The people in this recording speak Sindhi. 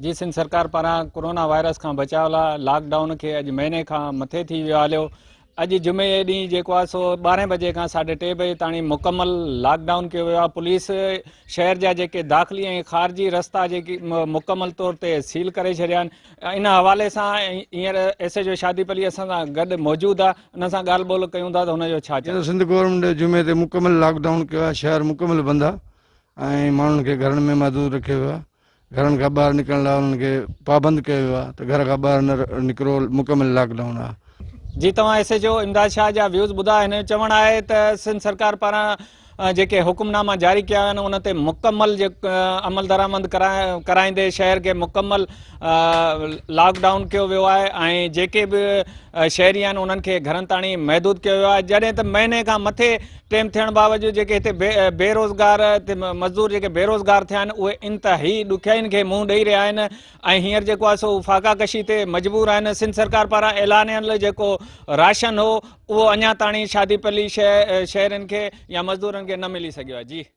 جي سنڌ سرڪار پاران ڪورونا وائرس کان بچاء لاء لاڪ ڊائون کي اڄ مهيني کان مٿي ٿي ويو هليو اڄ جمعي جي ڏينهن جيڪو آهي سو ٻارهين بجي کان ساڍي ٽي بجي تاڻي مڪمل لاڪ ڊائون ڪيو ويو آهي پوليس شهر جا جيڪي داخلي ۽ خارجي رستا جيڪي مڪمل طور تي سيل ڪري ڇڏيا آهن ان حوالي سان هينئر ايس ايچ او شادي پلي اسان سان گڏ موجود آهي ان سان ڳالهه ٻولهه ڪيون ٿا ته هن جو ڇا چوڻ. سنڌ گورنمينٽ جمعي تي مڪمل لاڪ ڊائون ڪيو آهي شهر مڪمل بند آهي ۽ ماڻهن کي گهرن ۾ محدود رکيو ويو آهي گهرن کان ٻاهر نڪرڻ لاء انهن کي پابند ڪيو ويو آهي ته گهر کان ٻاهر نه نڪرو مڪمل لاڪ ڊائون آهي. جي توهان ايس ايچ او امداد شاهه جا ويوز ٻڌا هن جو چوڻ آهي ته سنڌ سرڪار پاران جيڪي حڪم ناما جاري ڪيا ويا آهن ان تي مڪمل عملدرآمد ڪرائيندي شهر کي مڪمل لاڪ ڊائون ڪيو ويو آهي ۽ جيڪي به شهري آهن انهن کي گهرن تاڻي محدود ڪيو ويو آهي جڏهن ته مهيني کان مٿي ٽيم ٿيڻ باوجود جيڪي هتي بيروزگار مزدور جيڪي بيروزگار ٿيا آهن اهي انتهائي ڏکيائين کي منهن ڏئي رهيا آهن ۽ هينئر جيڪو آهي سو فاقا ڪشي تي مجبور آهن سنڌ سرڪار پاران اعلانيل جيڪو راشن هو اهو اڃا تاڻي شادي پلي شهرين کي يا مزدورن کي نه ملي سگهيو آهي جي.